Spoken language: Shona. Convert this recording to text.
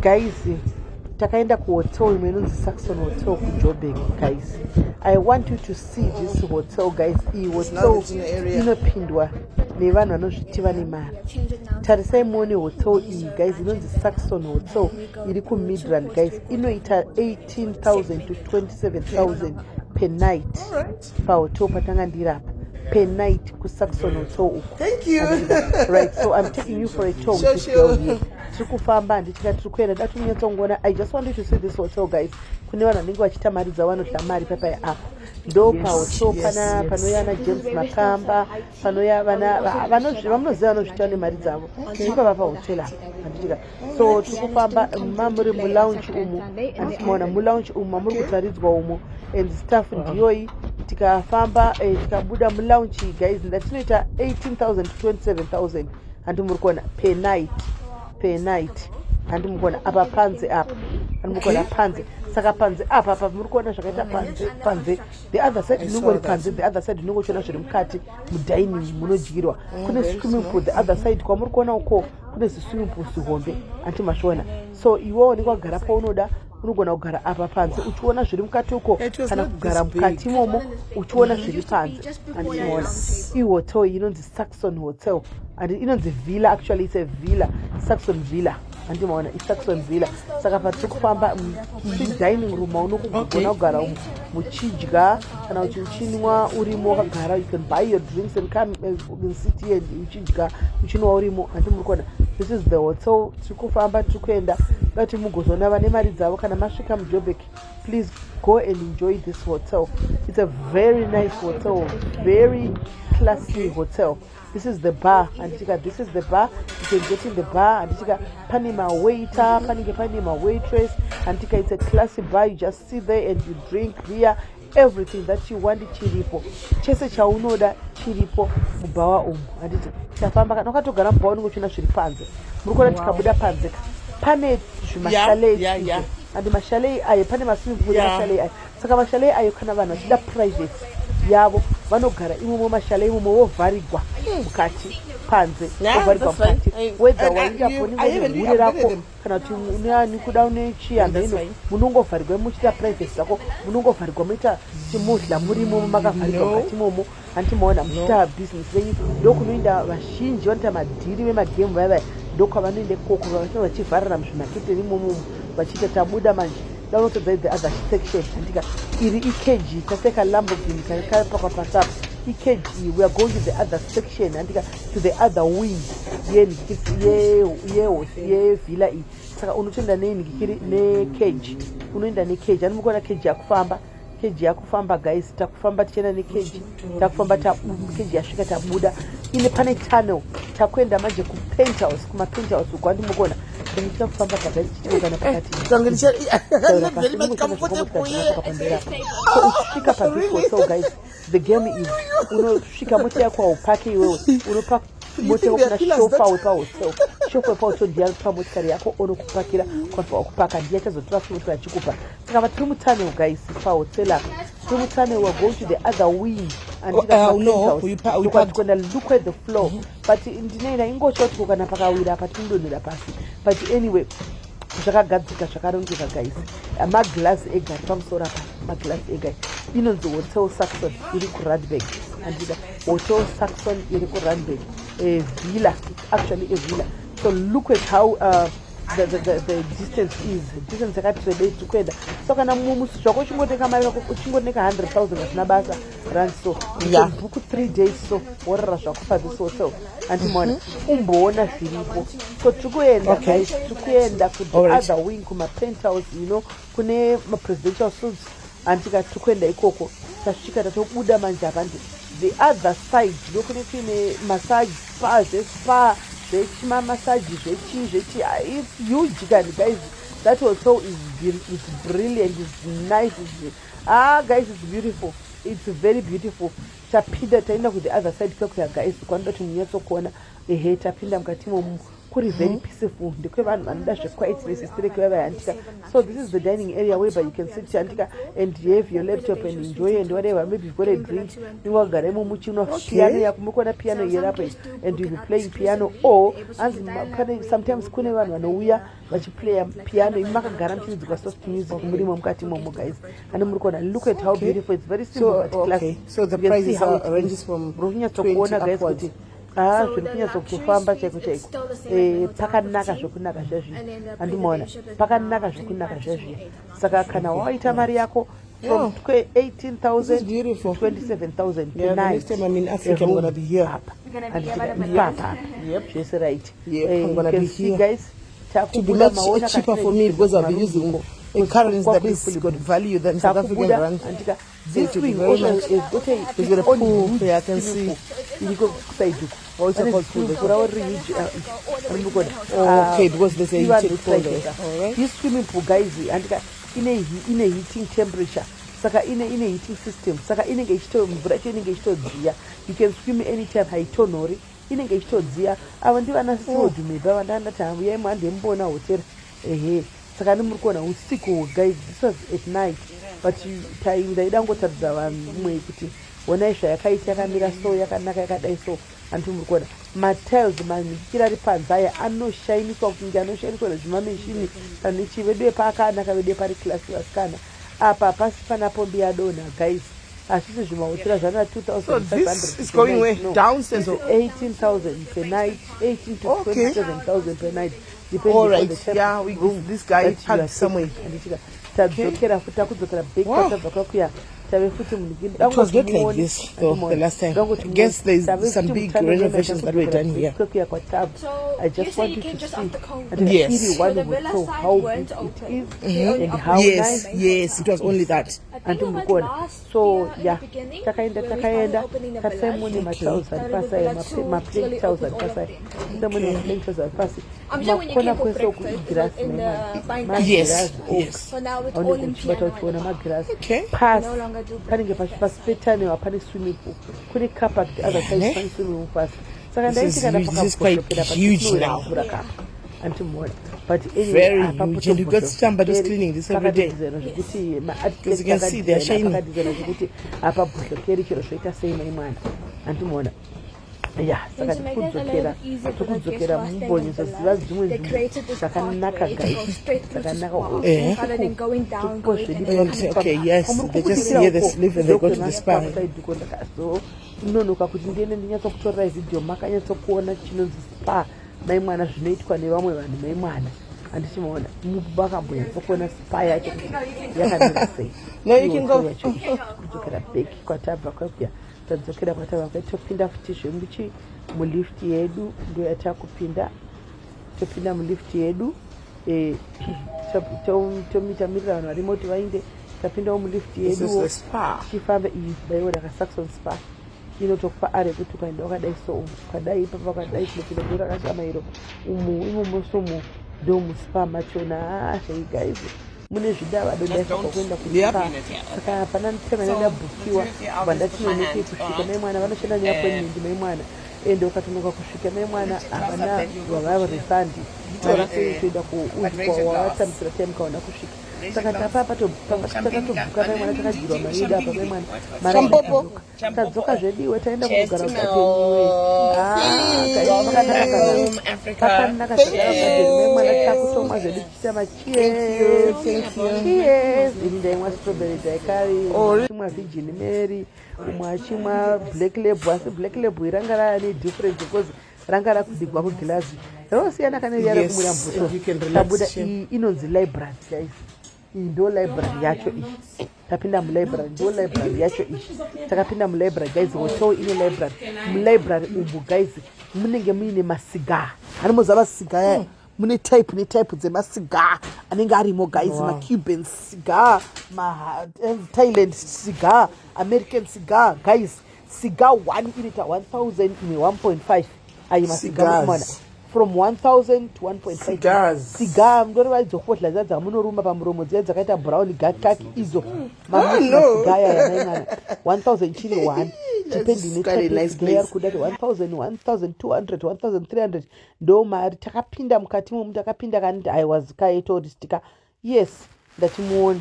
Guys, takaenda kuhotel imwe inonzi Saxon Hotel kuJoburg. Guys, I want you to see this hotel, guys. Iyi hotel inopindwa nevanhu vanozviti vane mari. Tarisai muone hotel iyi, guys. Inonzi Saxon Hotel, iri kuMidrand, guys. Inoita 18,000 to 27,000 per night pahotel patanga ndiri apa, per night kuSaxon Hotel uku. Thank you. Right, so I'm taking you for a tour with this girl here. Tiri kufamba, handitika? Tiri kuenda da tinonyatsongoona. I just want you to see this hotel, guys. Kune vanhu vanenge vachiita mari dzavo, vanodya mari papai apa. Ndo pahotel pana panoya vana James Makamba, panoya vana vamunoziva vanozvita nemari dzavo, ipapa pahotel apa, handitika? So tiri kufamba mamuri mulounge umu, handitimaona mulounge umu mamuri kutaridzwa umo and staff ndiyoyi. Tikafamba, tikabuda mulounge, guys, ndatinoita 18,000 to 27,000, handi muri kuona? Per night, per night, handi muri kuona apa panze apa? Handi muri kuona panze? Saka panze apa muri kuona zvakaita panze. Panze, the other side inongori panze, the other side unenge uchiona zviri mukati mudining munodyirwa. Kune swimming pool the other side kwamuri kuona uko, kune ziswimming pool zihombe, anti mazviona? So iwewo unenge wagara paunoda. Unogona kugara apa panze uchiona zviri mukati uko, kana kugara mukati imomo uchiona zviri panze, andimaona? Ihotel inonzi Saxon Hotel and inonzi Villa. Actually, it's a villa, Saxon Villa, andimaona? ISaxon Villa. Saka patiri kufamba, dining room maunogona kugara muchidya kana kuti uchinwa urimo wakagara. You can buy your drinks and come and sit here and uchidya, uchinwa urimo, handi muri kuona? This is the hotel. Tiri kufamba, tiri kuenda dati mugozoona vane mari dzavo. Kana masvika muJoburg, please go and enjoy this hotel. It's a very nice hotel, very classy hotel. This is the bar, handitika? This is the bar. You can get in the bar, handitika? Pane mawaiter, panenge pane mawaitress, handitika? It's a classy bar. You just sit there and you drink beer. Everything that you want chiripo, chese chaunoda chiripo mubhawa umu, handiti? Tafamba. Kana wakatogara mubhawa, unenge uchiona zviri panze. Muri kuona? Tikabuda panze, pane zvimachalet and machalet ayo, pane maswimming pool. Machalet ayo, saka machalet ayo, kana vanhu vachida privacy yavo, vanogara imomo machalet imomo, vovharigwa mukati, panze vovharigwa mukati. Whether waindapo nehure rako kana kuti uneani kuda une chiyamheno, munongovharigwa muchiita privacy dzako. Munongovharigwa, muita chimudla murimo makavharigwa mukati imomo, handimaona? Muchiita bhizinesi renyu. Ndokunoenda vazhinji vanoita madhiri vemagemu vaya vaya, ndokwavanoenda ikoko, vachinge vachivharira muzvimaketeni imomo vachiita. Tabuda manje, daunotodza the other section, handika? Iri icage, taseka Lamborghini kapakwa pasapa, icage iyi. We are going to the other section, handika? To the other wing yevilla iyi. Saka unotoenda nenhikiri, necage, unoenda necage. Ani mukuona cage yakufamba? Cage yakufamba, guys. Takufamba tichienda necage, takufamba. Cage yasvika, tabuda. Ine pane tunnel, takuenda manje kupenthouse, kumapenthouse uko, andimukuona? Ndichida kufamba pakati tichitikana pakati. So uchisvika pathis hotel, guys, the game is unosvika, mota yako haupake iwewe, unopa mota yako kuna chauffeur wepahotel. Chauffeur wepahotel ndiye anotora motikari yako onokupakira kwabva wakupaka, ndiye achazotora futi motikari achikupa. Saka vatiri mutunnel, guys, pahotel apa tiri mutunnel. We are going to the other wing. No, we parked. Andikuenda, look at the floor. But ndinoenda ingochoti kana pakawira apa tinodonhera pasi. But anyway, zvakagadzika, zvakarongeka, guys. Maglass ega ari pamusoro apa, maglass ega. Inonzi Hotel Saxon, iri kuRandburg, andida? Hotel Saxon iri kuRandburg, a villa. It's actually a villa. So look at how the distance is, distance yakati rebei tiri kuenda. So kana musi zvako uchingotenga mari yako, uchingotenga 100,000, hazvina basa rand. So book 3 days, so worara zvako pathis hotel, andimona? Umboona zviripo. So tiri kuenda, guys, tiri kuenda kuthe other wing, kumapenthouse, kune mapresidential suites, andika? Tiri kuenda ikoko. Tasvika, tatobuda manje apa ndi the other side, ndokune kuine massage, spa, zvespa, zvechimamassage, zvechi zvechi. Ah, it's huge kani, guys. That hotel is brilliant, is nice, is, ah, guys, it's beautiful, it's very beautiful. Tapinda, taenda kuthe other side kwekuya, guys, kwanoda kuti munyatsokuona. Ehe, tapinda mukati imomu. Kuri very peaceful, ndekwevanhu vanoda zvequietness stereki vaiva, handika? So this is the dining area whereby you can sit, handika, and you have your laptop and enjoy and whatever. Maybe you've got a drink, ningwagara imo muchinwa piano yako. Mukuona piano irapo and you'll be playing piano, or anzi pane sometimes kune vanhu vanouya vachiplaya piano, imi makagara muchiridzwa soft music murimo mukati imomo, guys. And muri kuona, look at how beautiful. It's very simple So, but classy. Okay. So the You can see prices how are it is. ranges from Muri kunyatsokuona, 20 guys, upwards. kuti ah, zviri kunyatsokufamba chaiko chaiko. Pakanaka zvokunaka zvezvi, handimaona? Pakanaka zvokunaka zvezvi. Saka kana waita mari yako from 18,000 This is beautiful. to 27,000 per Yeah, the night next time I'm in Africa, a I'm room gonna be here. apa. You're gonna be Handiti here by the ipapa. Yep. Zvese right. Yep, I'm You gonna can be see, here. guys, To be much cheaper for me because I'll be using a currency that is got value than South African rand. Andika, So this it will be wing very also much. has got a It's got a own pool, huge yeah, I can swimming see. pool iriko kuside uko. Oh, it's a Pane cold pool swimming pool ravo riri huge, andikuona. Oh, okay, because there's a heated pool there. All right. This swimming pool, guys, andika, ine heating temperature, saka ine heating system, saka inenge ichito mvura yacho inenge ichitodziya. You can swim anytime, haitonhori, inenge ichitodziya. Ava ndivana siodhumeba vandandati uyai muhandemboona hotera. Ehe, saka ni muri kuona usiku, guys. This was at night, but ndaida ngotaridza vamwe kuti onai zvayakaita, yakamira so, yakanaka yakadai so. Hanti muri kuona matiles manikira ari panze aya anoshainiswa kunge anoshainiswa nezvimameshini panechi vedu paakanaka vedu pari classy, vasikana. Apa pasi pana pombi yadonha, guys. Hazvisi zvimahotera zvana So this is going where? 2500. Downstairs or- 18,000 per night, 18 to 27,000 per night, depending All on right. the type Yeah, of room this guy that you parked are somewhere. taking. Handitika tadzokera futi, takudzokera back kwatabva kwakuya, tave futi. It was not like this, though, the last time. I guess there's some big renovations that were done here. Kwekuya kwatabva. So I just you say want you you came to just see after COVID. and Yes. iri one So the hotel, villa side how big weren't it open. is They only and opened how Yes, nice. yes, it was only that. I think Anti it was mukuona. last So year in yeah, the beginning, takaenda, when we takaenda started opening the tarisai mune villas. matiles ari pasi aya, maplain tiles ari pasi aya, tarisai mune maplain tiles ari pasi. I'm sure when you Makona came for kwese uku breakfast, it igirasi, was in the fine magirasi. Yes. So now it's all Aunenge in uchibata piano. uchiona magirasi. Pasi No longer do panenge pasi petunnel, pane swimming pool, kune car park the other side. Ne? Pane swimming pool pasi, saka This is ndaiti kana huge. This is quite pakabhoshokera huge now. mvura kapa, andimuona? But anyway, Very apa huge. And you've got somebody who's cleaning this every day. pakadhizainwa zvekuti Because you can see they're shining. Pakadhizainwa zvekuti apa bhoshokeri chero zvoita sei, mai mwana, andimuona? Ya, saka tikudzokera, tikudzokera mumbonyatsoziva dzimwe nzvimbo dzakanaka, guys, dzakanaka. Okay, yes, they just hear this lift and they go to the spa. Ndakazononoka kuti ndiende ndinyatsokutorerai vhidhiyo makanyatsokuona chinonzi spa, mai mwana, zvinoitwa nevamwe vanhu, mai mwana, handichimaona? Makambonyatsokuona spa yacho kuti yakamira sei? No, you can go. Yacho kudzokera back kwatabva kwakuya, tadzokera kwatabva kwai, topinda futi zvemuchi mulift yedu, ndo yatakupinda. Topinda mulift yedu, tomirira vanhu varimo kuti vainde. Tapindawo mulift This is yeduwo the spa. Tichifamba. Iyi baiona kaSaxon Spa inotokupa are kuti ukaenda wakadai so, ukadai ipapa, ukadai tinopinda ndo rakashama iro umu imomo. Somu ndo muspa machona. Zvei guys, mune zvidavado. Ndaifanirwa kuenda kuspa, saka hapana time ndabhukiwa bva ndatinonokei kusvika, mai mwana. Vanoshanda neappointment, mai mwana, ende ukatonoka kusvika, mai mwana, havana vavarefund toenda kuwavatambisira time kaona kusvika. Saka tapapa takatobhuka, mai mwana, takadyirwa mari yedu apa, mai mwana. Mari Champopo. Tadzoka zvediwe, taenda kunogara kugateniwe. Pakanaka zvakadaro, mai mwana. Takutomwa zvedu tichiita macheers. Thank you. Cheers. Ini ndaimwa strawberry daiquiri, umwe achimwa Virgin Mary, umwe achimwa Black Label, asi Black Label ranga rane different because ranga rakudigwa kugirazi rosiyana kana riya rekumwira Yes, you can mbuto. relax, Tabuda. sure. Iyi inonzi library, guys. Iyi ndo library yacho iyi. Tapinda mulibrary, ndo library yacho iyi. Takapinda mulibrary, guys. Hotel ine library. Mulibrary umu, guys, munenge muine masigar. Anomoziva masigar aya? Mune type netype dzemasigar anenge arimo, guys. MaCuban cigar, maThailand cigar, American cigar, guys. Cigar one inoita 1000, imwe 1.5. Ayi masigar. Cigars. Mukumana from 1000 to 1.5. Cigars. Cigar ndoreva idzofodla dziya dzamunoruma pamuromo, dziya dzakaita brown kaki idzo. Ah, no. Masigar aya, maimana, 1000 chiri 1. Depending netype kuda 1000, 1200, 1300, ndo mari. Takapinda mukati momu, takapinda kani. I was kaitourist ka. Yes, ndatimuone.